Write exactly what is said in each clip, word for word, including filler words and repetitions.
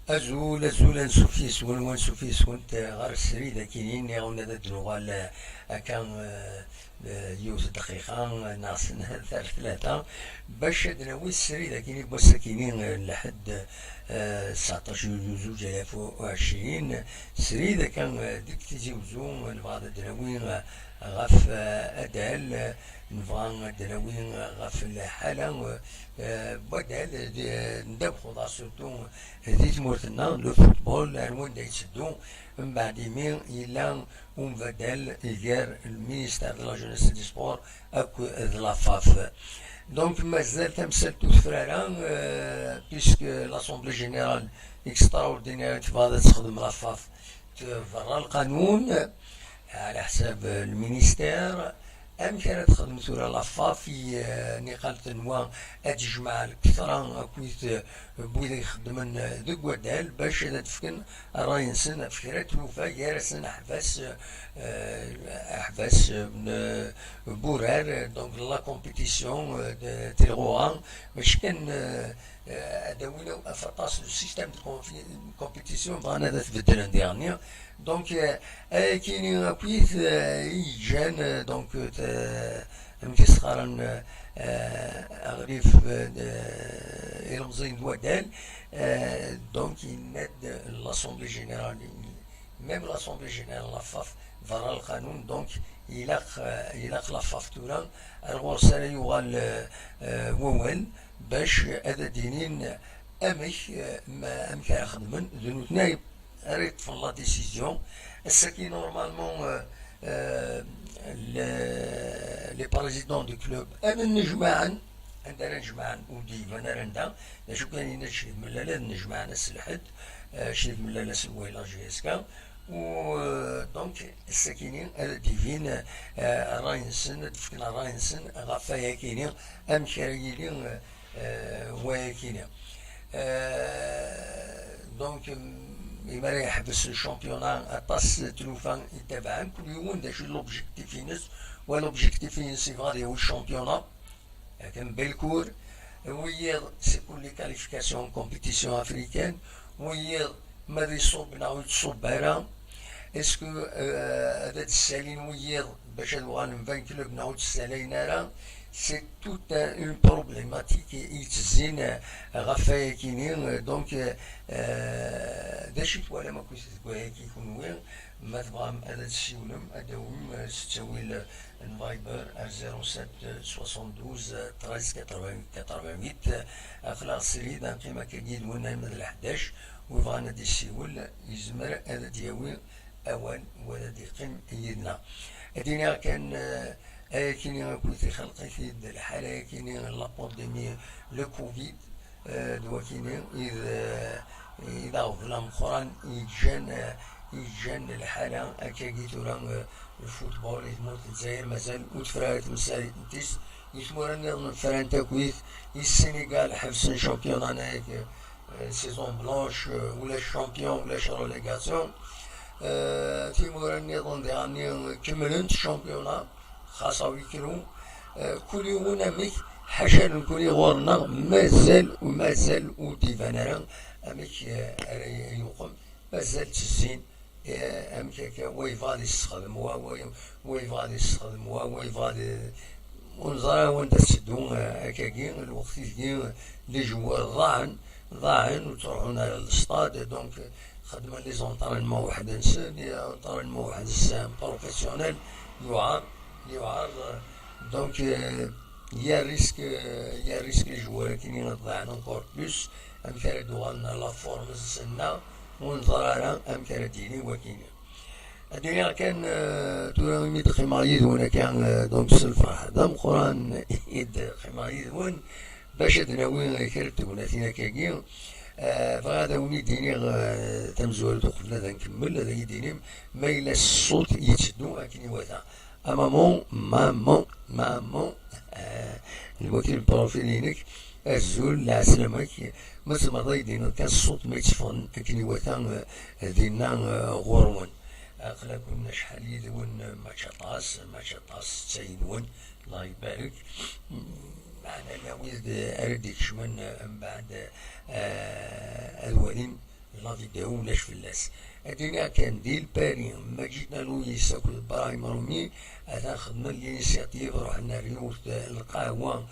Azul, azul, ansuf yes-wen, wansuf yes-went ɣer srid akkin-nniɣ, ad d-nuɣal, eh, akka, eh, eh, yiwet dqiqa, eh, neɣ s-, tlata, bac ad d-nawi srid akkin n wass akkin, eh, n lḥedd, eh, tseɛṭac yulyu zuǧ alaf u ɛecrin, srid akka, eh, deg Tizi Wezzu, nebɣa ad d-nawi, eh, ɣef, eh, adal, eh, nebɣa ad d-nawi, eh, ɣef lḥala, eh, eh, n wadal, eh, di, n ddabex uḍar, surtout, di tmurt-nneɣ, le football, ar wanda yetteddu, mbeɛd imi yella umbeddel gar le ministère de la Jeunesse et des Sports akked la FAF. Donc, mazal tamsalt ur tefra ara, euh, puisque l'Assemblée Générale Extraordinaire tebɣa ad texdem la FAF, tberra lqanun, ɛla ḥsab, euh, le ministère. Amek ara texdem tura la FAF i, euh, niqal tenwa ad tejmeɛ lketṛa akkit, euh, n wid ixeddmen, euh, deg waddal, bac ad d-fken ṛṛay-nsen ɣef kra n tlufa gar-asen, aḥbas, euh, aḥbas, euh, n, n wurar, euh, donc la compétition, euh, de tilɣuɣa, mačči kan, euh, euh, ad d-awin ɣef aṭas de système de confi-, compétition bɣan ad t-beddlen diɣenni. Donc, euh, ayakini akkit, euh, i yeǧǧan, euh, donc, euh, t-, amek i s-qqaren, euh, aɣlif, euh, ilemẓiyen n waddal, euh, donc, yenna-d l'Assemblée Générale, même l'Assemblée Générale, la FAF, berra lqanun, donc, ilaq, euh, ilaq la FAF tura, ar ɣur-s ara yuɣal, euh, euh, wawal, bac ad d-inin amek, euh, ma, amek ara xedmen, d nutni ara yeṭṭfen la décision. Ass-agi, normalement, euh, euh, le, les présidents du club, ad nnejmaɛen, anda ara nnejmaɛen, ur d-iban ara anda, d acu kan yenna Ccif Mellal, ad nnejmaɛen ass n lḥedd, euh, Ccif Mellal ass n wayeḍ, la J S K, u, euh, donc, ass-akini ad d-ibin, euh, ṛṛay-nsen, ad d-fken ṛṛay-nsen ɣef wayakini, amek ara yili, euh, euh, wayakini. Euh, donc, mm, imi ara yeḥbes le championnat, aṭas n tlufa i itabaɛen, kul yiwen d acu i l'objectif-ines, wa l'objectif-ines yebɣa ad yawi le championnat, akken Belcourt, wiyiḍ, c'est pour les qualifications en compétition africaine, wiyiḍ, ma ad iṣubb neɣ ur yettṣubb ara, est-ce que, euh, ad d-ssalin wiyiḍ bac ad uɣalen vingt clubs neɣ ur d-ssalayen ara? C'est toute un, une problématique i, i yettezzin, euh, ɣef wayakini, euh, donc, euh, euh, d acu i twalam akk deg wayaki kunwi? Ma tebɣam ad d-tessiwlem, ad d-tawim, euh, s ttawil, euh, n Viber ar zéro sept soixante-douze treize quatre-vingts quatre-vingt-huit. Aql-aɣ srid, ad neqqim akka yid-wen arma d leḥdac. Wi bɣan ad d-yessiwel, yezmer ad d-yawi awal, wa ad d-yeqqim yid-neɣ. Ad d-iniɣ kan, eh, ayakini akkit ixelq-it-id lḥal ayakini, la pandémie, le covid, eh, d wakini i d, eh, i d aɣbel ameqqran i yeǧǧan, eh, i yeǧǧan lḥala akkagi tura, eh, le football i tmurt n Lezzayer mazal ur tefra ara temsarit-nnes. I tmura nniḍen frant akkit, i Sénégal ḥebsen championnat-nni, eh, saison blanche, eh, ulac champion, ulac relégation. Eh, timura nniḍen diɣenni kemmlent championnat, xas à huis clos. Eh, kul yiwen amek, ḥaca nekkni ɣur-neɣ mazal, mazal ur d-iban ara amek, eh, ara yuqem, mazal ttezzin. Eh, amek akka, wa yebɣa ad yessexdem wa, wa, wa yebɣa ad yessexdem wa, wa yebɣa ad, ur neẓri wanda tetteddu, eh, akkagi, lweqt ideg les joueurs ḍaɛen, ḍaɛen, ur ttruḥun ara lestad, donc, xedmen les entraînements weḥd-nsen, les entraînements weḥd-nsen professionnels, yuɛer, yuɛer, donc, euh, il y a risque, euh, il y a risque les joueurs akini ad ḍaɛen encore plus, amek ara d-uɣalen ar la forme-nsen-nneɣ, ur neẓri ara amek ara d-yili wakini. Ad d-iniɣ kan, euh, tura imi d-qqimeɣ yid-wen akka, euh, donc s lferḥ d ameqqran i d-qqimeɣ yid-wen, bac ad d-nawi kra n tegnatin akkagi, euh, bɣiɣ ad awen-id-iniɣ, euh, tamezwarut uqbel ad nkemmel, ad iyi-d-inim ma yella ṣṣut yetteddu akken iwata. À maman, maman, maman, euh, lwakil n profil-inek, azul, lɛeslama-k, ma tzemreḍ ad yi-d-tiniḍ kan ṣṣut ma yetteffɣen akken iwata, euh, dinna, euh, ɣur-wen. Aql-aken acḥal yid-wen, match aṭas, match aṭas, ttayinwen, Allah ibarek. Meɛna wid ara d-ikecmen, eh, mbeɛd, eh, ad walin La vidéo ulac fell-as. Ad iniɣ kan di Lpari, Maǧid Aloyes akked Brahim Rumi atan xedmen l'initiative, ruḥen ar yiwet n lqahwa,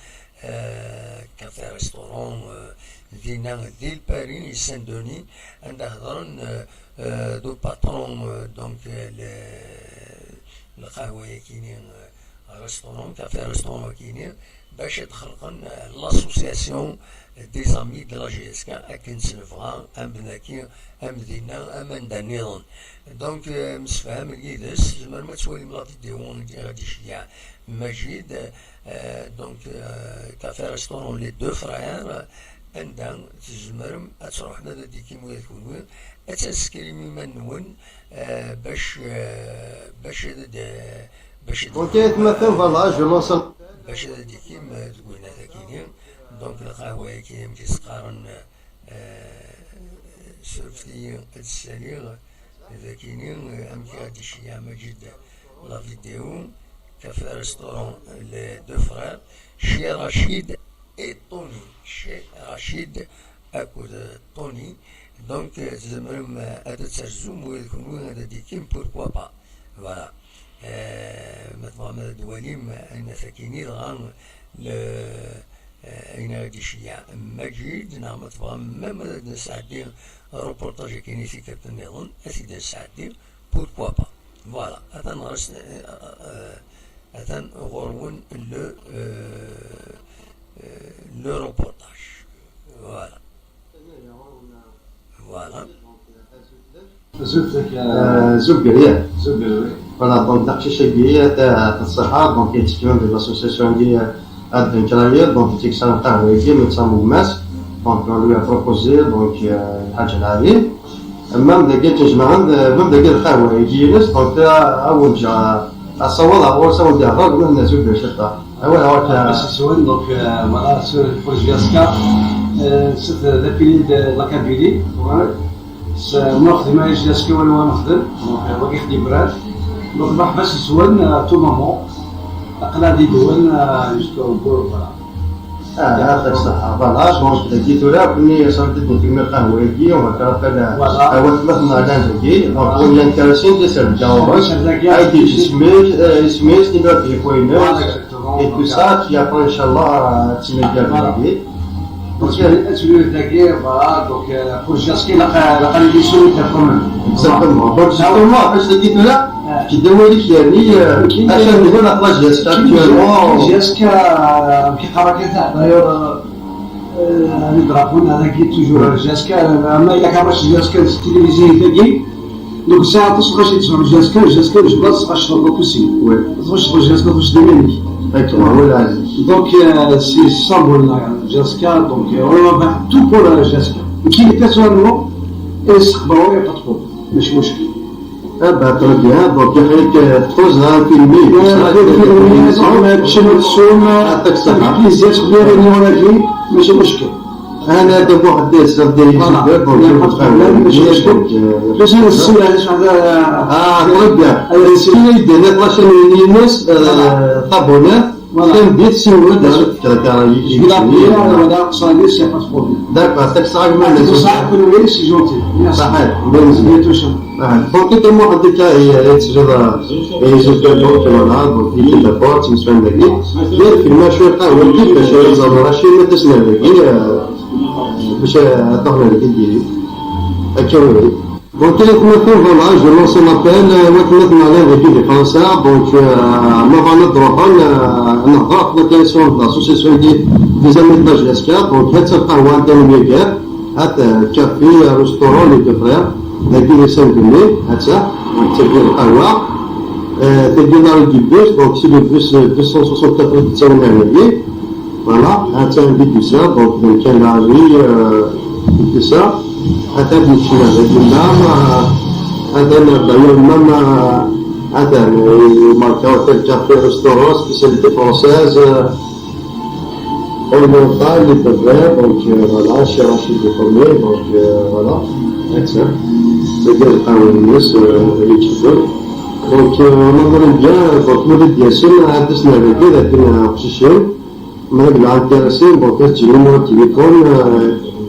euh, café restaurant, euh, dinna di Lpari, i Saint-Denis, anda hedren, euh, euh, du patron, euh, donc, euh, le, lqahwa-yakini, euh, restaurant, café restaurant-akini, bac ad xelqen, euh, l'association des amis de la J S K, akken s nebɣa, am daki, am dinna, am anda nniḍen. Donc, euh, msefhamen yid-s, tzemrem ad twalim la vidéo anda i ɣ-d-iceyyeɛ Maǧid, euh, donc, euh, café restaurant Les Deux Frères, anda tzemrem ad tṛuḥem ad d-ikim ula d kenwi, ad teskrim iman-nwen, euh, bac, euh, bac ad d-, bac ad d-, Ok, atmaten, voilà, je lance un bac ad d-ikim, euh, deg winat akini. Donc, lqahwa-yaki, amek i s-qqaren, euh, surfet-iyi ad ssaliɣ, dakini, euh, amek i ɣ-d-iceyyeɛ Maǧid la vidéo, café restaurant Les Deux Frères, chez Rachid et Tony, chez Rachid akked Tony. Donc, euh, tzemrem, euh, ad d-terzum ula d kenwi ad d-ikim, pourquoi pas. Voilà. Euh, ma tebɣam ad d-twalim, euh, ayen akini dɣa, le, euh, ayen ara d-iceyyeɛ Maǧid, neɣ ma tebɣam même ad d-nesɛeddi reportage akini tikkelt nniḍen, ad t-id-nesɛeddi, pourquoi pas. Voilà. Atan ɣer-s, euh, euh, atan ɣur-wen le, euh, euh, le reportage. Voilà. Voilà. Zut, euh, Zugger, ya. Zugger, oui. Voilà, donc, d aqcic-agi, ta-, ta ṣṣeḥḥa, donc, yettekmen di l'association-agi, euh, Ad Benkrayeḍ, donc, yetteg lqahwa-agi, netta d gma-s. Donc, on lui a proposé, donc, euh, lḥaǧa lɛali. Même dagi, ttejmaɛen, euh, même dagi lqahwa-agi-ines, donc, euh, awen-ǧǧeɣ, euh, asawaḍ ɣer ɣur-s, awen-d-ihḍer, gma-s Zugger ciṭṭaḥ. Awal, awal, euh, Ass iswan, donc, euh, voilà, sur le projet J S K, euh, c'est, euh, l'appelé de la Kabylie. Ouais. S-, ma nexdem ay J S K wala ma nexdem, donc, euh, wagi xdim brad. Donc, merḥba s iswan, euh, à tout moment. Aql-aɣ di dwan, euh, jusqu'au bout, voilà. Ah, yɛṭik ṣṣeḥḥa. Voilà, donc, dagi tura, akken i ṣaḥit d-nefhem lqahwa-agi, on va faire appel à, voilà, à watmaten-nneɣ llan dagi. Donc, voilà, on est intéressé de se dire, ah, oui, c'est vrai, ay d-isem-ik, euh, isem-is, numéro de téléphone-ines. Voilà, exactement. Et tout ça, puis après, inchallah, euh, tu me dis à, voilà, dagi. Donc, euh, tu veux dire, voilà, donc, euh, pour jusqu'à la, la, la condition de la commune. Exactement. Donc, justement, après, je te dis que là, ah, tu dois vérifier, euh, ok, à chaque niveau, la place J S K actuellement. J S K, euh, qui travaille, d'ailleurs, euh, euh, le drapeau, on a toujours, euh, J S K, euh, mais il y a quand même J S K télévisé, il fait. Donc, ça, aṭas n lɣaci yesɛun J S K, J S K, je pense, ɣaci d aussi. Oui. Ɣaci d J S K, ɣaci d iman-ik. Exactement, oui, là. Donc, euh, c'est symbole, là, J S K, donc, euh, on va faire tout pour, euh, J S K. Qui est personnellement, et c'est bon, il y a pas de problème. Mais je suis. Ah, bah, très bien. Donc, il y a quelques choses à filmer, tout ça, il y a des films, mais je me souviens, ah, avec plaisir, je viens de nous, on a dit, mais je suis. أنا هذا واحد السبب داير، voilà، يسبب، donc, il y a pas de problème، ماشي مشكل. Donc, euh, باش نسول على شي حاجة. Ah, très bien. أيوة، نسول. كاين يدير اثناش يونيو الناس، آه، voilà، طابونات. Voilà. كان بديت سي ولد، voilà، شفت تاع، تاع، voilà، قصادي، c'est pas de problème. D'accord، c'est ça، ما c'est pour ça que oui, c'est gentil. Merci. صحيح، bien sûr. صحيح. Donc, انت مو عندك، آه، تسجل، آه، يسجل، donc، voilà، donc، il est d'accord، تمسفن داكي. دير في المشروع تاع ولدي، باش يزعم رشيد، ما تسمع داكي، آه، باش، آه، تهنا داكي ديري. هكا هو. Donc, il faut que, voilà, je lance un appel, euh, maintenant, on a vécu des Français, donc, euh, ma va notre droit, euh, on a droit à la création de l'association des, des amis de la J S K, donc, هاد القهوة عندنا ميغير، هاد، euh, café, euh, restaurant, les deux frères, la ville de Saint-Denis, هاد ça, donc, c'est bien القهوة, euh, c'est bien la rue du bus, donc, c'est le bus, euh, deux cent soixante-quatre de Saint-Denis. Voilà, هذا عندي ديسا، donc كاين لا ري، آه، ديسا. هذا نمشي على قدام، آه، هذا نبدا يوم ما، هذا ماركا هوتيل كافي ريستورون سبيسياليتي فرونسيز، آه، اورينتال، لي بوفير، donc، آه، voilà، شي رشيد لي بروميي، donc، آه، voilà، هكا. تلقى القهوة الناس، آه، اللي تشوفوا. Donc, آه، ما نظن بيان، donc، مدة ديال سنة، هاد السنة هذه، لكن، آه، قشيشين. مهم الانتريسي، donc، تجيني مور التليفون، آه،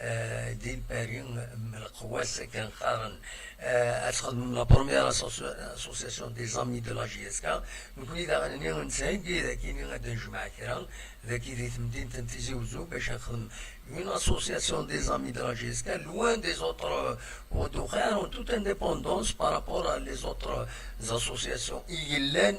Di Lpari, mm, lqewwas akken qqaren, ad txedmem la première associ-, association des amis de la J S K. Nekkni daɣen-nni nettheggi dagi ad d-nejmeɛ kra dagi di temdint n Tizi Wezzu bac ad nexdem une association des amis de la J S K, loin des autres, euh, au contraire, en toute indépendance par rapport à les autres associations i yellan,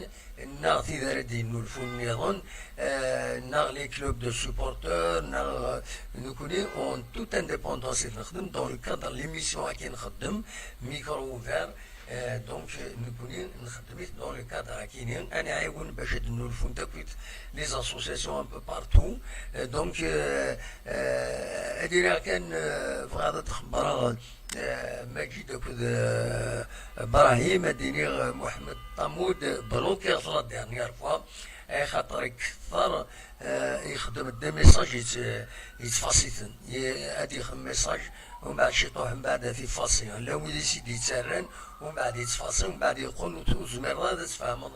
neɣ tid ara d-yennulfun nniḍen, euh, neɣ les clubs de supporters, neɣ, euh, nekkni, en toute indépendance i nexdem dans le cadre n l'émission akken nxeddem, micro ouvert. Euh, donc, euh, nekkni nxeddem-it dans le cadre akini, ad nɛiwen bac ad d-nnulfunt akk les associations un peu partout. Euh, donc, euh, euh, ad iliɣ kan, euh, bɣiɣ ad xebbreɣ, euh, Majid akked, euh, Brahim, ad iniɣ, euh, Mohamed Tamoud, bloqué la dernière fois, axaṭer ikter, euh, ixdem des messages yettfas-iten, ad yexdem message, umbeɛd ciṭuḥ, umbeɛd ad t-ifaṣi, llan wid i s-id-yettarran, umbeɛd yettfaṣi, umbeɛd yeqqel ur, ur tezmireḍ ad tfehmeḍ,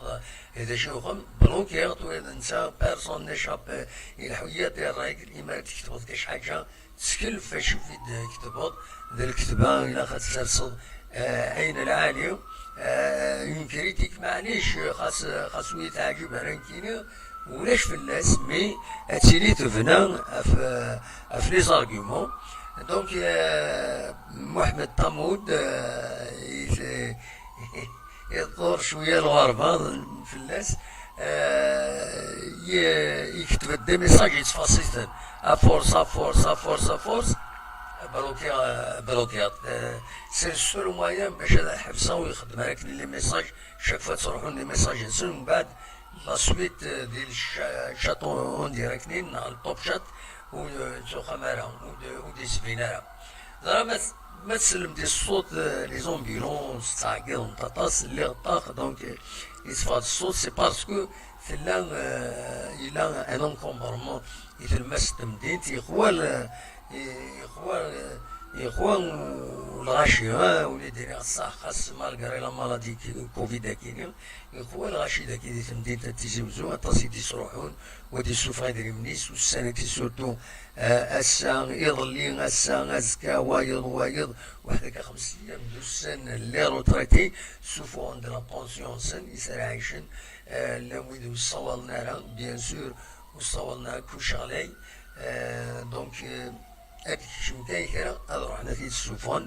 eh, d acu yuɣen, bloqué, tura d netta, personne n'échappe, ileḥḥu yir des règles, imi ara d-tketbeḍ kac ḥaǧa, ttkel f acu i d-tketbeḍ, d lketba ilaq ad tt-terseḍ, eh, ayen lɛali, eh, une critique, maɛlic, xas, xas ur yi-teɛǧib ara nekkini, ulac fell-as, mais ad tili tebna ɣef, ɣef les arguments. Donc, euh, Mohamed Tamoud, euh, il, il ḍur cwiya lɣerba fell-as. Euh, y-, yekteb-d des messages yettfaṣ-iten. À force, à force, à force, à force, bloqué, euh, bloqué. Euh, c'est le seul moyen باش ad ḥebseɣ u yexdem ara akken les messages, chaque fois ttruḥun les messages-nsen, mbeɛd la suite, euh, di le cha-, chat on, on dirait-ni, neɣ le top chat, ur, euh, ttwaxam ara, ur d-, ur d-isbin ara. Dɣa ma t-, ma tsellem di ṣṣut, euh, les ambulances ttɛeggiḍent aṭas, lliɣ ṭṭax, donc, euh, yetteffeɣ-d ṣṣut, c'est parce que tella, euh, yella un encombrement i tlemmast n temdint, yexwa, euh, yexwa, euh, yexwa lɣaci, ah, ula d iniɣ ṣṣeḥ, xas malgré la maladie ki-, covid akini, yexwa lɣaci dagi di temdint n Tizi Wezzu, aṭas i d-isruḥun, wa d-issufeɣ idrimen-is, ussan-agi surtout, euh, ass-a, iḍelli, ass-a, azekka, wayeḍ, wayeḍ, waḥed akka xemsa ayyam d ussan, les retraités, ssufuɣen-d la pension-nsen, i s ara ɛicen, euh, llan wid ur ssawalen ara, bien sûr, ur ssawalen ara, kullec ɣlay, euh, donc, euh, ad d-kecmen kan kra, ad ruḥen ad t-id-ssufɣen.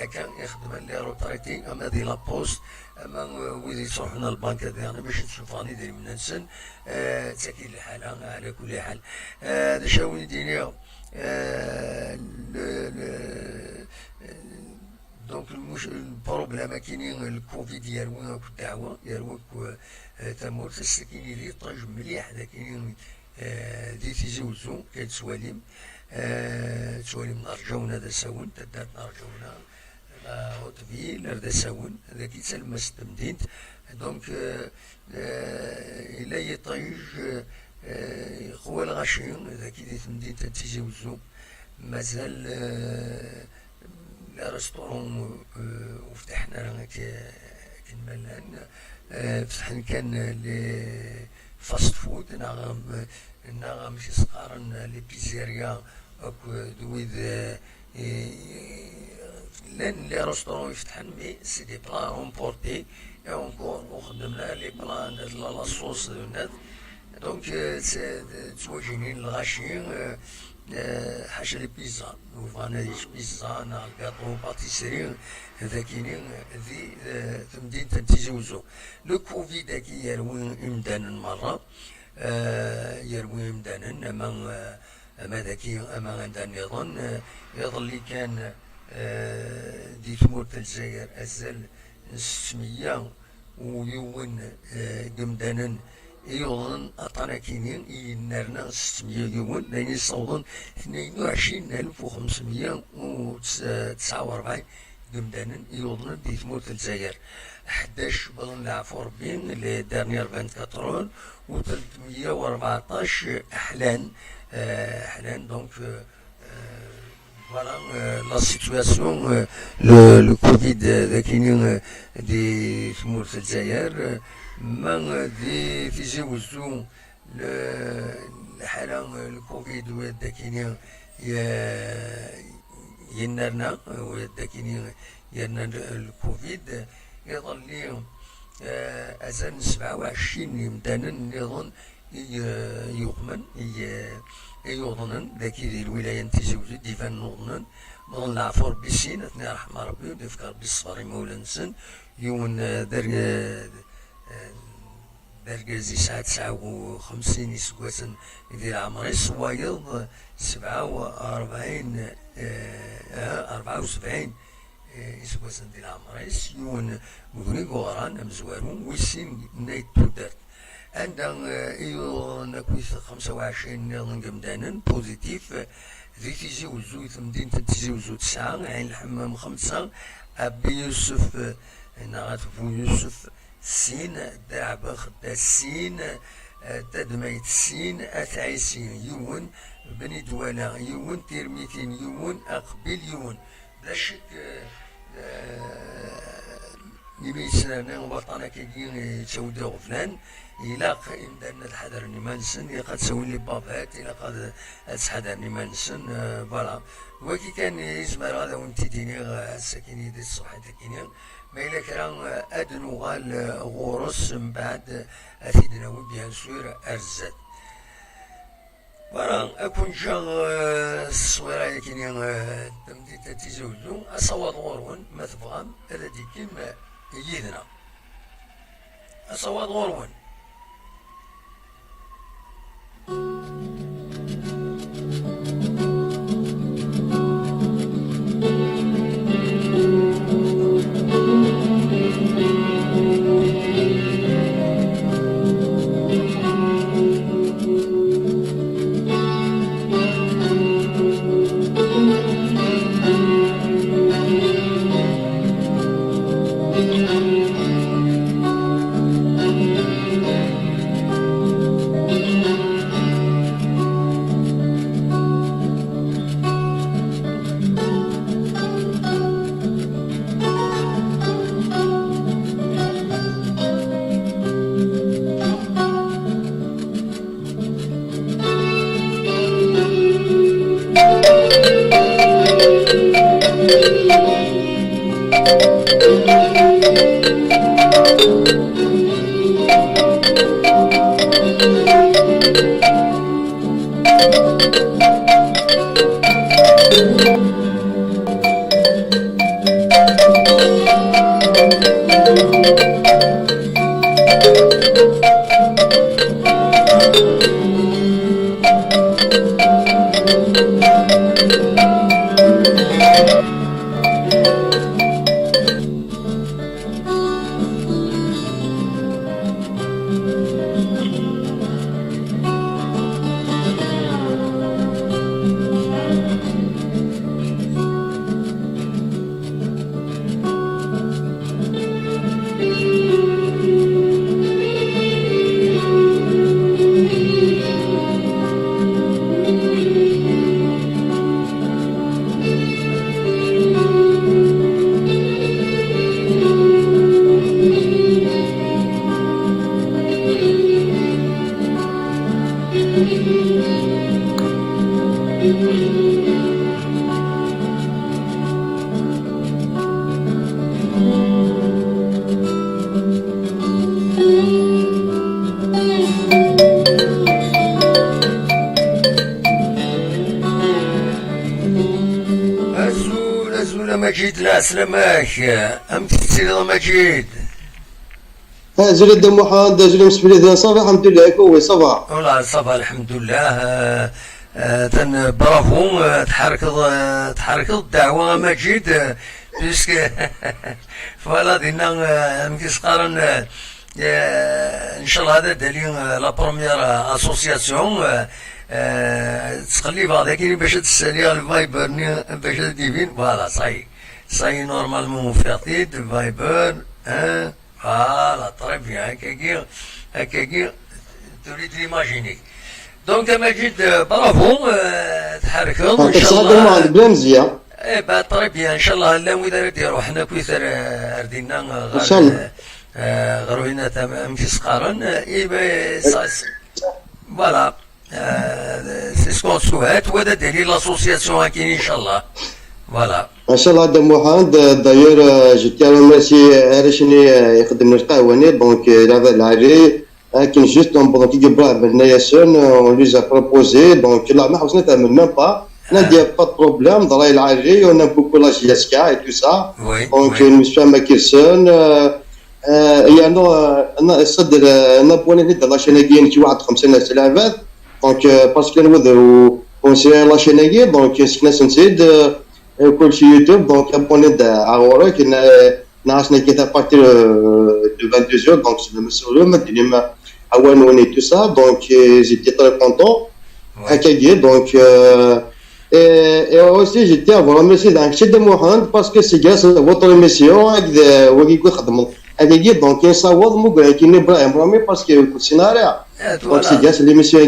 Akka i xeddmen les retraités, ama di la poste, ama, euh, wid yettruḥun ar lbanka diɣen bac ad d-ssufɣen idrimen-nsen, euh, d tagi lḥala, ɛla kulli ḥal. Euh, d acu ara wen-d-iniɣ, euh, le, le, euh, donc, lmuc-, lproblème akini, le covid yerwi akk ddeɛwa, yerwi akk, euh, tamurt, ass-akini d iṭij mliḥ, d akini, euh, di Tizi Wezzu, kay tettwalim, euh, tettwalim Narǧawna d asawen, taddart Narǧawna, la haute ville, ar d asawen, dagi d talemmast n temdint. Donc, euh, euh, yella yiṭij, euh, yexwa lɣaci, dagi di temdint n Tizi Wezzu. Mazal, euh, les restaurants, euh, ur ftiḥen ara ak-, akken ma llan. Euh, fetḥen kan les fast food, neɣ, euh, neɣ amek i s-qqaren, les pizzerias, akked wid, euh, i, llan les restaurants ifetḥen, mais c'est des plats à emporter, et encore, ur xeddmen ara les plats, la, la sauce, donc, euh, c'est, ttwajinin lɣaci, euh, euh, ḥaca les pizzas, ur bɣan ad yečč pizza, neɣ gâteau, pâtisserie, d akini, euh, di, euh, temdint n Tizi Wezzu. Le covid-agi yerwi imdanen merra, euh, yerwi imdanen, ama, euh, ama dagi, ama anda nniḍen, euh, iḍelli kan, euh, di tmurt n Lezzayer, azal n setmeyya u yiwen, eh, n yimdanen i yuḍnen aṭṭan akini, i yennerna setmeyya u yiwen, d ayen yessawḍen tnayen u ɛecrin alef u xemsemeyya u tesɛa u rebɛin n yimdanen i yuḍnen di tmurt n Lezzayer. Ḥdac wwḍen leɛfu Rebbi, les dernières vingt-quatre heures, u tretmeyya u rbeɛṭac ḥlan, eh, ḥlan, donc, eh, Euh, voilà, euh, la situation, euh, le, le covid, euh, d akini, euh, di tmurt n Lezzayer, euh, ma, euh, di Tizi Wezzu, le, lḥala, euh, le covid, euh, d akini, euh, yennerna, eh, d akini yerna l-, lkuvid, iḍelli, eh, azal n sebɛa u ɛecrin n yimdanen nniḍen i, eh, yuḍnen, i, eh, i yuḍnen dagi di lwilaya n Tizi Wezzu, d-ibanen uḍnen, meḍlen leɛfu Rebbi sin, ad ten-iṛḥem Rebbi, ur d-ifk Rebbi ṣṣber i imawlan-nsen, yiwen, eh, d ar-, eh, eh, d argaz yesɛa tesɛa u xemsin iseggasen di leɛmer-is, wayeḍ sebɛa u rebɛin, eh, eh, rebɛa u sebɛin, eh, iseggasen di leɛmer-is, yiwen wegrig uɣran amezwaru, wis sin nna n tudert. Anda, eh, i yuḍen akkit xemsa u ɛecrin nniḍen n yemdanen, positif, eh, di Tizi Wezzu, i temdint n Tizi Wezzu tesɛa, Ɛin Lḥemmam xemsa, Abi Yusef, eh, neɣ At Bu Yusef, sin, Dda Ɛbaxedda sin, eh, Tadmayt sin, At Ɛisi yiwen, Bni Dwala yiwen, Tirmitin yiwen, Aqbil yiwen. Bla ccek, eh, eh, imi yesnerna ubaṭan akkagi yettawi-d iɣeblan, ilaq imdanen ad ḥadren iman-nsen, ilaq ad ttawin les bavettes, ilaq ad, ad ttḥadaren iman-nsen, eh, voilà. Wagi kan i zemreɣ ad awen-t-id-iniɣ, eh, ass-akini di tṣebḥit-akini. Ma yella kra, eh, ad nuɣal, eh, ɣur-s, mbeɛd, eh, ad t-id-nawi, bien sûr, ar zdat. Voilà, ad kun-ǧǧeɣ, eh, s tteswira-yakini, eh, n temdint n Tizi Wezzu, asawaḍ ɣur-wen, ma tebɣam, ad d-ikkim, eh, yid-neɣ. Asawaḍ ɣur-wen. Azul, azul a Maǧid, lɛeslama-k. Amek tettiliḍ a Maǧid? Azul a Dda Muḥend, azul a Msefliden, ça va, alḥemdullah, kunwi, ça va? Wala, ça va, alḥemdullah. Euh, euh, tan, bravo, euh, tḥerkeḍ, euh, tḥerkeḍ ddeɛwa a Maǧid, euh, puisque, voilà, dinna, euh, amek i s-qqaren, euh, euh, ncallah ad d-tali, euh, la première, euh, association, euh, euh, ttqellibeɣ dagi bac ad d-ssaliɣ le Viber-nni, bac ad d-ibin, voilà, ça y est, ça y est, normalement, ufiɣ-t-id, Viber, hein. Voilà, très bien. Akkagi, akkagi, turiḍ l'imaginer. Donc, a Maǧid, euh, bravo, euh, tḥerkeḍ, ncallah. Bla mzeyya. Eh ben, très bien, ncallah, llan wid ara d-iruḥen akkit ar, ar dinna, euh, ɣer, ncallah, euh, ɣer winna tam-, amek i s-qqaren, euh, eh ben, ça, c'est, voilà. Euh, c'est ce qu'on souhaite, wa d ad d-tali l'association-agi, ncallah. Voilà. Inchallah, Dda Muḥend, d'ailleurs, euh, je tiens à remercier arrac-nni, euh, ixeddmen lqahwa-nni, donc, euh, Raval Lɛarri, akken juste, donc, bon, donc, Ibrahim Bennayasen, euh, on lui a proposé, donc, là, ma ḥewsen ad t-amen, même pas. On a dit, pas de problème, Raval Lɛarri, on aime beaucoup la J S K et tout ça. Oui, Donc, oui. euh, nous sommes à Kirsen, euh, euh, il y a un, un, un, un abonné de la chaîne qui est donc, euh, parce que nous, on s'est la chaîne, donc, euh, c'est une chaîne, euh, كلشي يوتيوب، donc abonné à غورك، ناس نكيت à partir, euh, de vingt-deux heures, donc c'est le monsieur le Madinima Awan et tout ça, donc, euh, j'étais très content. Ouais. هكاكي، donc, euh, et, et aussi, je tiens à vous remercier d'un chef de Mohamed parce que c'est grâce à votre émission, avec des, وكي يخدموا. هكاكي، donc, il s'avoir, mon grand, qui n'est pas un premier parce que c'est un arrêt. Eh, Donc, c'est voilà. Grâce à l'émission.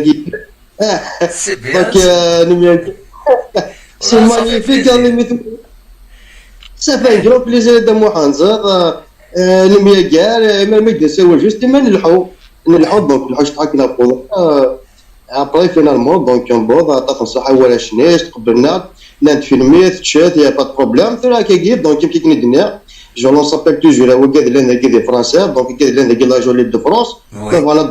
C'est bien. Donc, euh, nous, c'est Voilà, ça fait magnifique, plaisir. Hein, mais ça fait un grand plaisir de moi, Hanza. Euh, nous, il y a guerre, euh, même avec des séjours, juste, mais nous, le hou, nous, le hou, donc, le hou, je crois qu'il a pour, euh, après, finalement, donc, on boit, on a fait ça, on a acheté, on a filmé, il n'y a pas de problème, c'est là qu'il y a, donc, qui nous dit, je lance appel toujours à Ouagad, l'un des Français, donc, l'un des la jolie de France, Oui. donc, voilà,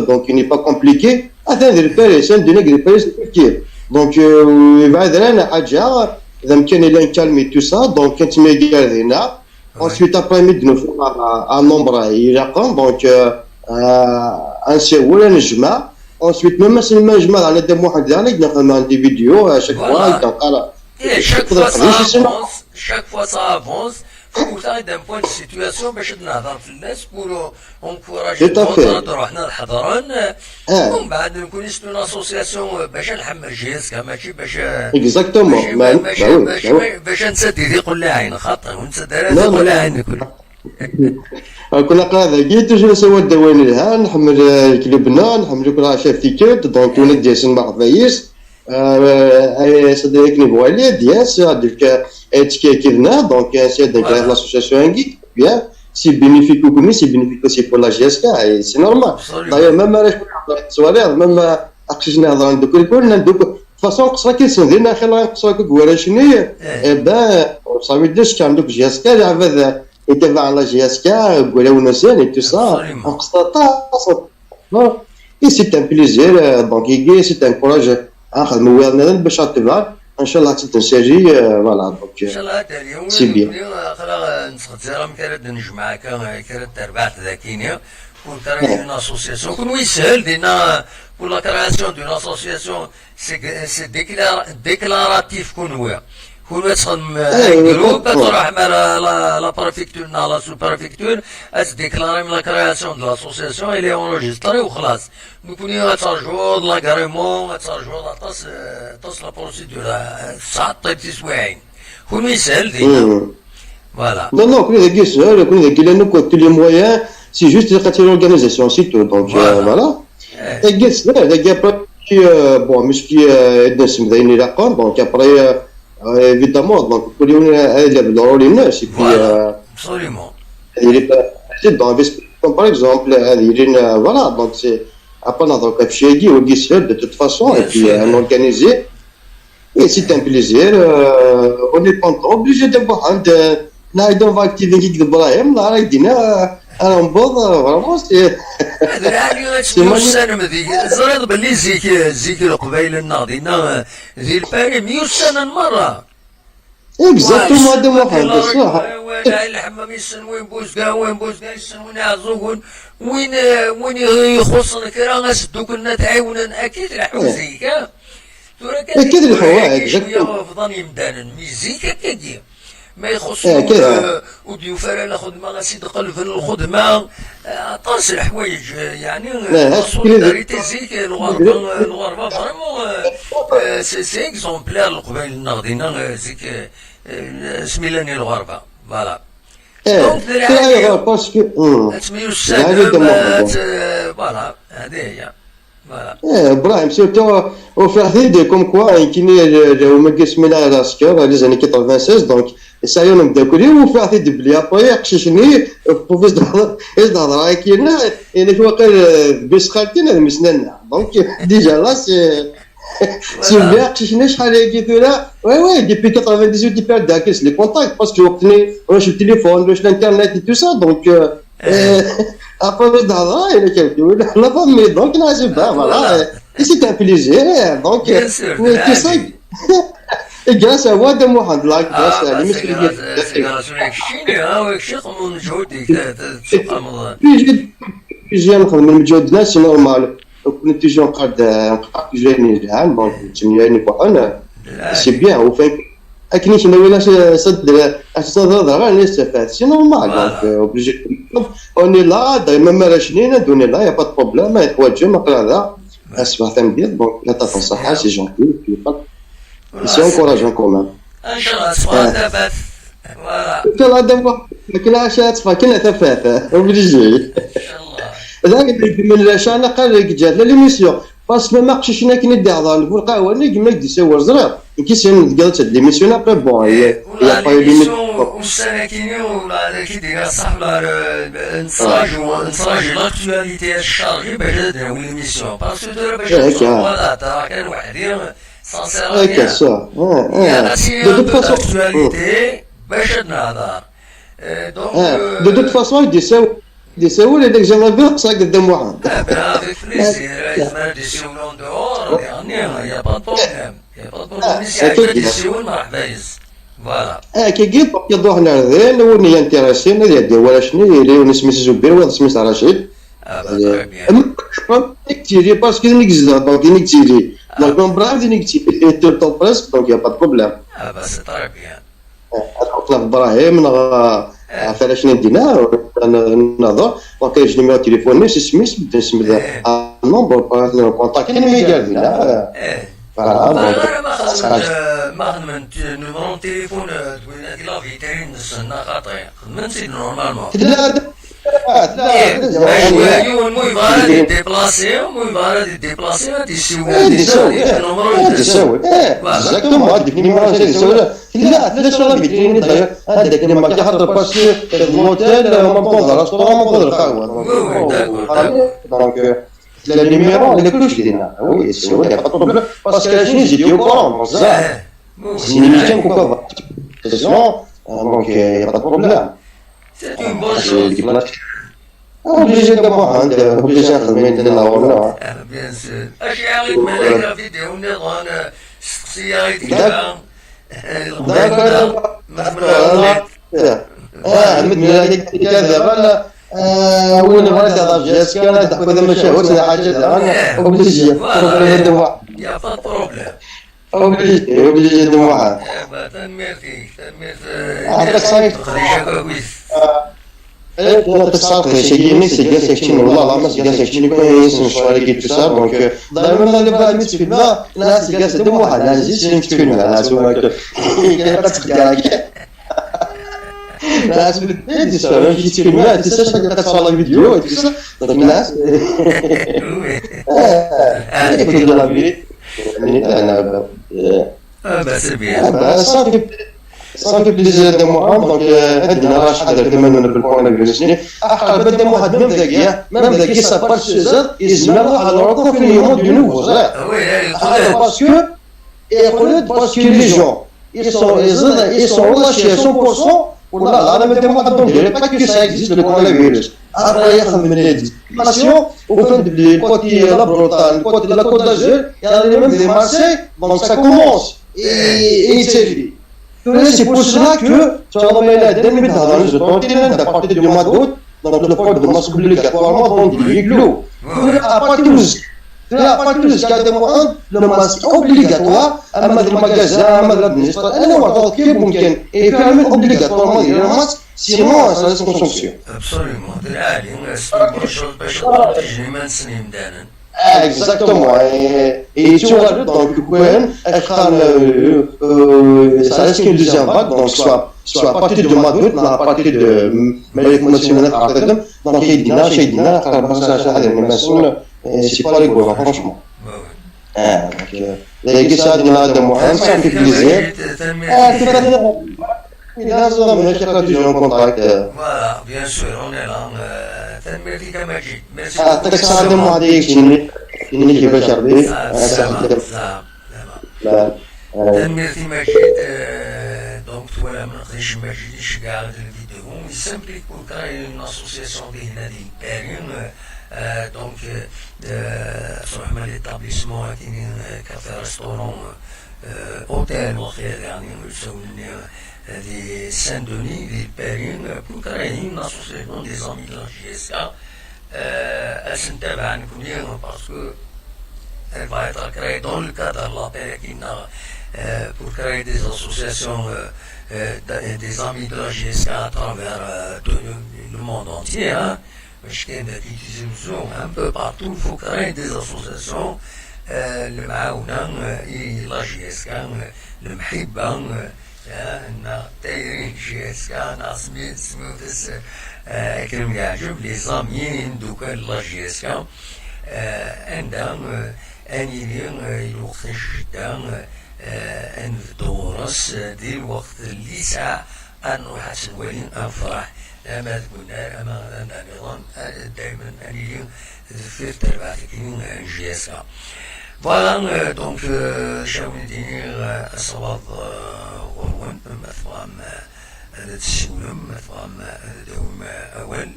donc, il n'est pas compliqué. Attends, il fait, c'est un dîner, il fait, c'est qui. Donc, euh, il va être un hadja, donc, il est calme et tout ça, donc, quand il me garde, là, Ouais. Ensuite, après, il nous faut un, un nombre, il répond, donc, euh, euh, un séjour, un jugement. Ensuite, même si le jugement, on a des mois, on a des vidéos, à chaque Voilà. fois, il t'en parle. Et chaque Faudra fois, ça réfléchir. Avance, chaque fois, ça avance. Faut que ça aide d'un point de situation, باش نهضر في الناس pour, euh, encourager Tout à d'autres, fait. نروح نحضرن. Ah. ومن بعد نكون c'est une association, euh, باش نحمل J S K, ماشي باش, euh, Exactement. ماشي, Bah, ماشي, bah oui, ماشي, bah oui. باش نسدي ذي قول لي عين خاطر ونسد لا، لا. قول لي عين كل. كنا قاعدة كي toujours سوا الدواني لها، نحمل، آه، كلبنا، نحمل كل شيء في كيت، donc وين ديسن ما خفايس. آه، آه، صديقني بوالي، دياس، هذيك، آه، اتكي كذنا، donc، آه، c'est donc Voilà. L'association Anguille, bien, c'est bénéfique ou commis, c'est bénéfique aussi pour la J S K, et c'est normal. Absolument. D'ailleurs, même à la soirée, même à, à Christine, dans le cours, dans le cours, de toute façon, c'est ça qui se dit, dans le cours, que vous voyez, eh ben, ça veut dire que J S K, il y avait, était dans la J S K, Goulet ou Nassel et tout ça. Absolument. On constate ça. Bon. Et c'est un plaisir, euh, donc, c'est un courage. Ah, mais oui, on a une belle chatte, va. Inchallah, c'est une série, euh, voilà, donc, euh, ان شاء الله تاني c'est bien. خلا نسخد زيرا مكان نجمع كان كانت تربعت ذاكينيا pour créer une association. كون ويسهل دينا pour la création d'une association, c'est, c'est déclar-, déclaratif كون ويا. كون ويا تخدم إيه، un groupe, oui. تروح مع la, la, la préfecture, la sous-préfecture, تديكلاري la création de l'association, il est enregistré وخلاص. نكون غترجعوا l'agrément, غترجعوا la tas, tas la procédure, ساعات طيب تسويعين. كون يسهل دينا. مم. Voilà. Non, non, كل ذاك يسهل، كل ذاك لانه كنت les moyens, c'est juste la organisation, c'est tout. Donc, euh, Voilà. Voilà. Et qu'est-ce que, euh, bon, mais ce qui, euh, est de se mettre en rapport, donc après, euh, euh, évidemment, donc, pour lui, euh, elle est dans le rôle, c'est puis, Voilà. Euh, Absolument. il est, euh, dans, comme par exemple, euh, il est, euh, voilà, donc c'est, après, on a donc, de toute façon, Bien et puis, sûr. Euh, on organisé. Et c'est un plaisir. Euh, on est content, obligé de voir, hein, de, نعيدو نفاكتيفي كيك إبراهيم، نهار يدينا، أنا نبوض، vraiment, c'est هذا العالي c'est magnifique. غتميوسانم ذيك زريض باللي زيك زيك القبايل الناضينا ذي الباري ميوسانا مرة. Exactement, هذا ما فهمت، صح. وين الحمام يسن وين بوزكا وين بوزكا يسن وين عزوكون وين وين يخصنا كرا غاس دوكنا تعاونا اكيد الحوزيك. ترى كان أكيد الحوايج، شويه exactement. فضان يمدانن ميزيك هكاكي. ما يخص إيه، كده. وديو فارا لا خدمه غاسي تقلب الخدمه. آه، طاس الحوايج، آه، يعني لا، هاش solidarité زيك الغربه الغربه فريمون. سي سي اكزومبلير القبائل الناغدينا، آه، زيك، آه، سميلاني الغربه. Voilà. ايه Donc, ترايغ parce que تسميو السلام، فوالا هذه هي. Voilà. ايه ابراهيم surtout. وفي عهدي comme quoi يمكن هما قسمين على العسكر على زاني quatre-vingt-seize donc سايون مداكلي وفي عهدي بلي اباي قششني بوفيس دهضر ايش دهضر هاي كينا. يعني شو قال بيس خالتين هذا مسننا donc déjà là c'est C'est bien, aqcic-nni acḥal-agi tura? Oui, oui, depuis quatre-vingt-dix-huit, depuis Adakis, les contacts, parce que وقتني واش التليفون، واش الانترنت et tout ça, donc euh, euh, après le dara, il a quelqu'un, la famille, donc là, c'est bien, voilà. Et c'est un plaisir, donc euh, mais tout ça, et grâce à moi, de Mohamed, là, grâce à l'émission. Puis j'ai, puis j'ai un problème, je dis, c'est normal. Donc, on est toujours en train de, en train de jouer les gens, bon, c'est mieux, c'est bien, au fait. Akken i k-nawi la, c'est normal, donc euh, obligé. On est là, دائما ما راشنين، on est là, y a pas de problème, ḥwaǧem aql-aɣ da. Asbeḥ tameddit, donc la tafa ṣaḥa, c'est gentil, c'est encourageant quand même. Inchallah, voilà. Inchallah, d'abord, كل عشاء تصفى كلها ثفاثة، obligé. Inchallah. ذاك اللي من العشاء انا قال لك جات l'émission. Parce que même aqcic-nni akken i d-iɛḍan bu lqahwa-nni, gma i k-d-isawal, ẓriɣ. Nekk i s-yenna tgiḍ-tt-id l'émission, après, bon, il y a pas eu limite. Ussan-akini, ur d-iga ṣṣeḥ, nettṛaju, nettṛaju l'actualité ad tcargi bac ad d-nawi l'émission. Parce que tura bac ad d-nawi, voilà, ṭṭareɣ kan weḥd-i, ça sert à rien. De toute façon, l'actualité, bac ad nehḍer. Donc, de toute façon, i d-isawal. D-isawel i Dagzam Rabiɣ, ṣṣaged d Muḥend. Ah, ben, avec plaisir, yezmer ad d-isiwel en dehors, يعني, y a pas de problème. Y a pas de problème. Yeɛǧeb ad d-isiwel, merḥba yes. Voilà. Akkagi, donc, iruḥ ɣer din, win i yintéressé, ad iɛeddi warrac-nni, yili win isem-is Zubir, wayeḍ isem-is Racid. Ah, bah, très bien. Nekk ttili, parce que nekk zedɣeɣ, donc nekk ttili. Donc, membre, nekk ttili, et tout le temps presque, donc y a pas de problème. Ah, bah, c'est très bien. Ad ḥukneɣ Ibrahim neɣ ɣef ala cnin dina, nehḍer, donc j'ai numéro de téléphone, c'est isem-is, bda isem-is, un nombre, contact, kan mi gar dina. Voilà, donc, ma xedment numéro de téléphone, d win di la vitrine-nsen, xaṭi, xedmen-tt-id normalement. Tella, tella, bac yiwen mu yebɣa ad yeddiplasi, mu yebɣa ad yeddiplasi, ad d-isiwel, ad d-isiwel, numéro, ad d-isiwel. Exactement, ad d-ifni ma ad d-isiwel. Tella, tella sur la vitrine, d'ailleurs, anda akken ma xaṭer, parce que l'hôtel, en même temps, le restaurant, en même temps, le qahwa. Oui, oui, d'accord. Donc, euh, le numéro, il est plus dina. Oui, c'est vrai, y a pas de problème. Parce que la Chine, j'étais au courant, donc ça, c'est une émission qu'on peut avoir. Donc, euh, y a pas de problème. C'est une bonne chose. Obligé de Muḥend, obligé ad xedmen dina, wala? Ah, bien sûr. Acu i ɣ-d-mlal la vidéo niḍen, steqsi-yaɣ-id kra. D'accord. Ah, Ahmed, mais avec كذا, voilà. آه، وين بغيت هذا الجهاز كان هذا، خذ مشاهد، هذا حاجة، هذا. Obligé. Voilà. Obligé de Muḥend. Y a pas de problème. Obligé, obligé de Muḥend. Eh ben, tanemmirt-ik, tanemmirt, eh, ah, yɛṭik ṣṣeḥḥa. Tanemmirt. Eh, yɛṭik ṣṣeḥḥa, c'est bien, c'est bien, c'est bien, والله العظيم c'est bien, c'est bien, كويس، مش شوية كي tout ça, donc, euh, دائما أنا نبغى نمشي في الماء، لا، c'est bien, c'est de Muḥend, لا، c'est bien, c'est bien, لا، c'est bien, c'est bien. لا، c'est bien, c'est bien, c'est bien, c'est ça, même si tu fais le mal, tu sais, chaque fois que tu sors la vidéo et tout ça, donc là, c'est, eh, écoute, la vérité, يعني، أنا، euh, Ah, bah, c'est bien. Ah, bah, ça fait, ça fait plaisir de Muḥend, donc, euh, هاد النهار راح حضر كمان في الكورونا فيروس. Ah, قال بدا Muḥend même ذاك، même ذاك، ça part sur ça, يزمر على le confinement de nouveau, ça. Ah oui, là, il est trop tard. Parce que, et parce que les gens, ils sont, ils sont, ils sont relâchés à cent pour cent. والله العظيم بدا Muḥend, on dirait pas que ça existe, le coronavirus. Après, ياخذ من les discussions, au fond, le côté la Bretagne, le côté de la Côte d'Azur, il y a même des Marseillais, donc ça commence. Et, et c'est lui. C'est pour cela que, tu vois, il y a des milliers de gens, à partir du mois d'août, donc le port de masque obligatoirement dans des huis clos. À partir de, à partir de jusqu'à deux mois, le masque obligatoire, أما المجازر، أما l'administration, أنا وضعت كيف ممكن، et fermer obligatoirement le masque, sinon ça reste consomption. Absolument. C'est une bonne chose, باش يقدروا يجيو ما نسني مدانا. Exactement. Et, et tu vois, donc, quand même, euh, euh, ça reste une deuxième vague, donc soit, soit à partir du mois d'août, à partir de, euh, donc, il y a des gens, il y a des gens, et c'est pas rigolo, franchement. Bah ouais. Ah, donc, euh, les gars, ça, ça fait plaisir. Ah, c'est pas Il a raison, mais je crois toujours en contact. Voilà, bien sûr, on est là. Euh, tanemmirt-ik a Majid. Merci beaucoup. Ah, tanemmirt-ik a Majid. Ini kifak Rebbi. Ah, ass-a, saɛma, xdem. Saɛma, saɛma. La, la. Tanemmirt i Majid, euh, donc, twalam leqdic n Majid iceggeɛ-d lvidéo, yessemplek pour créer une association di hna di Paris, euh, euh, donc, euh, euh, tṛuḥem ɣer l'établissement akini, euh, café restaurant, euh, hôtel, waqila, yeɛni, usawen-nni, euh, di Saint-Denis, di Paris, euh, pour créer une association des amis de la J S K. Euh, ad s-ntabaɛ nekkni, parce que elle va être créée dans le cadre de l'appel qui n'a, euh, pour créer des associations, euh, euh, d-, des amis de la J S K à travers, euh, tout le, le monde entier, hein. Parce qu'il y a des, un peu partout, il faut créer des associations, euh, lemɛawna, euh, i la J S K, euh, lemḥibba, euh, eh, neɣ tayri n J S K, neɣ smi-, smiwet-as, eh, akken i m-yeɛǧeb, les amis, imeddukal n la J S K, eh, anda, eh, ad nili, eh, i lweqt n ccedda, eh, ad nebdu ɣur-s, eh, di lweqt n lisaɛ, ad nruḥ ad tt-nwali, ad nefreḥ, ama deg unnar, ama d anda nniḍen, eh, daymen ad nili deffir terbaɛt-agi n J S K. Voilà, euh, donc, euh, cawin-d-iniɣ, euh, asawaḍ, euh, ɣur-wen, ma tebɣam, euh, ad d-tessiwlem, ma tebɣam, euh, ad d-tawim, euh, awal,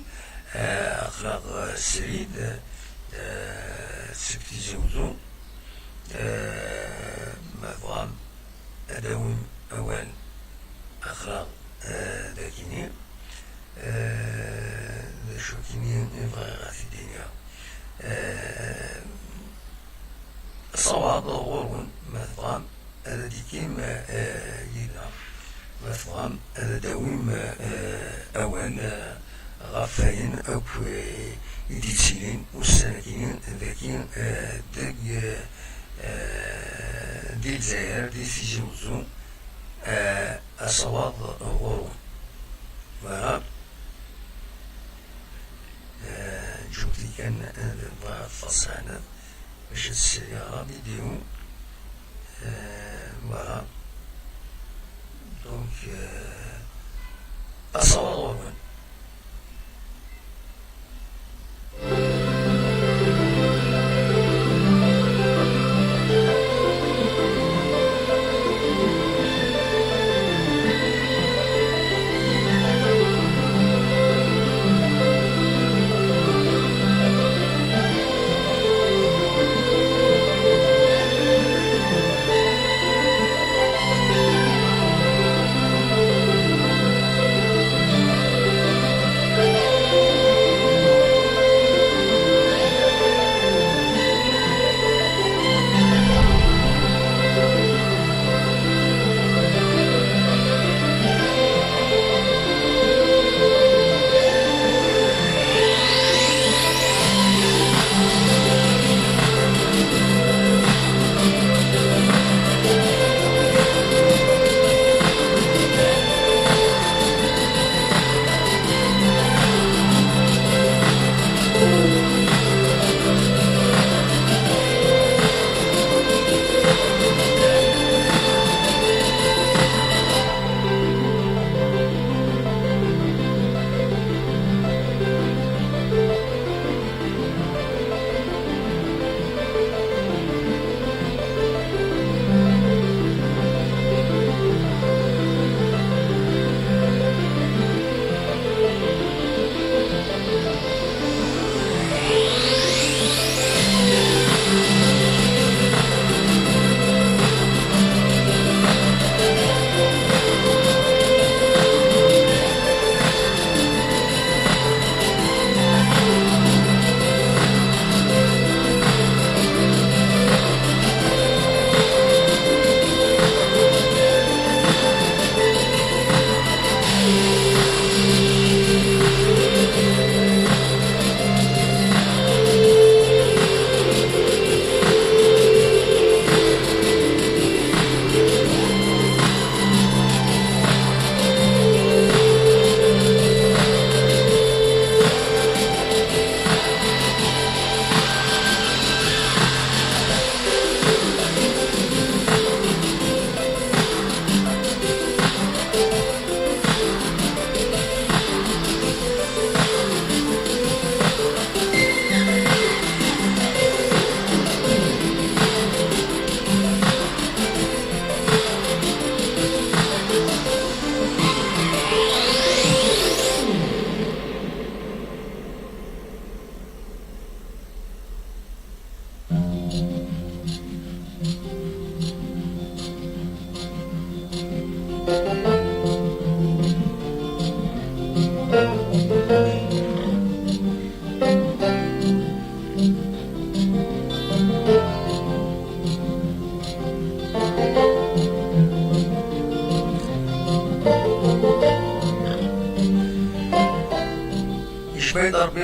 euh, aql-aɣ, euh, srid, euh, seg Tizi Uzzu, euh, ma tebɣam ad d-tawim awal, aql-aɣ, euh, dagini. Eh, d acu akkin i bɣiɣ ad t-id-iniɣ? Eh, asawaḍ ɣur-wen, ma tebɣam ad d-tikim, eh, yid-neɣ, ma tebɣam ad d-tawim, eh, awal, eh, ɣef wayen akk, eh, i d-yettilin ussan-agi dagi, eh, deg, eh, di Lezzayer, di Tizi Uzzu, eh, asawaḍ ɣur-wen. Voilà. Euh, ǧǧut-iyi kan, euh, ad ḍseɣ bac ad sriɣ la vidéo. Euh, voilà. Donc, euh, asawaḍ ɣur-wen.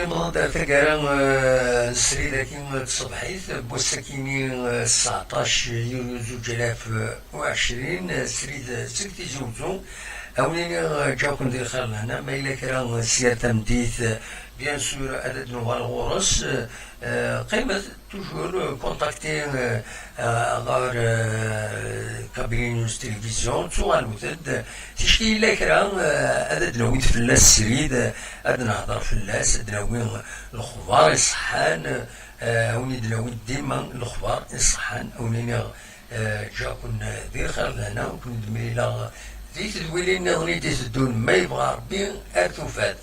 Newweḍ-d ar taggara, eh, n srid-agi n tṣebḥit n wass-agi-nni, eh, tseɛṭac yunyu zuǧ alaf u ɛecrin, eh, srid seg Tizi Uzzu. Ad wen-iniɣ, eh, ǧǧaw-ken di lxir lehna, ma yella kra, eh, s yir tameddit, eh, bien sûr, ad d-nuɣal ɣur-s, eh, eh, qqimet toujours, eh, contacter, eh, eh, ɣer, eh, Kabylie News Télévision, tuɣalem-d. Ticki yella kra, eh, ad d-nawi fell-as srid, eh, ad nehder fell-as, ad d-nawi lexbar iṣeḥḥan, eh, ad wen-id-nawi dima lexbar iṣeḥḥan, ad wen-iniɣ, eh, ǧǧaw-ken di lxir lehna, ur ken-id-mlileɣ di tedwilin nniḍen i d-iteddun, ma yebɣa Rebbi, ar tufat.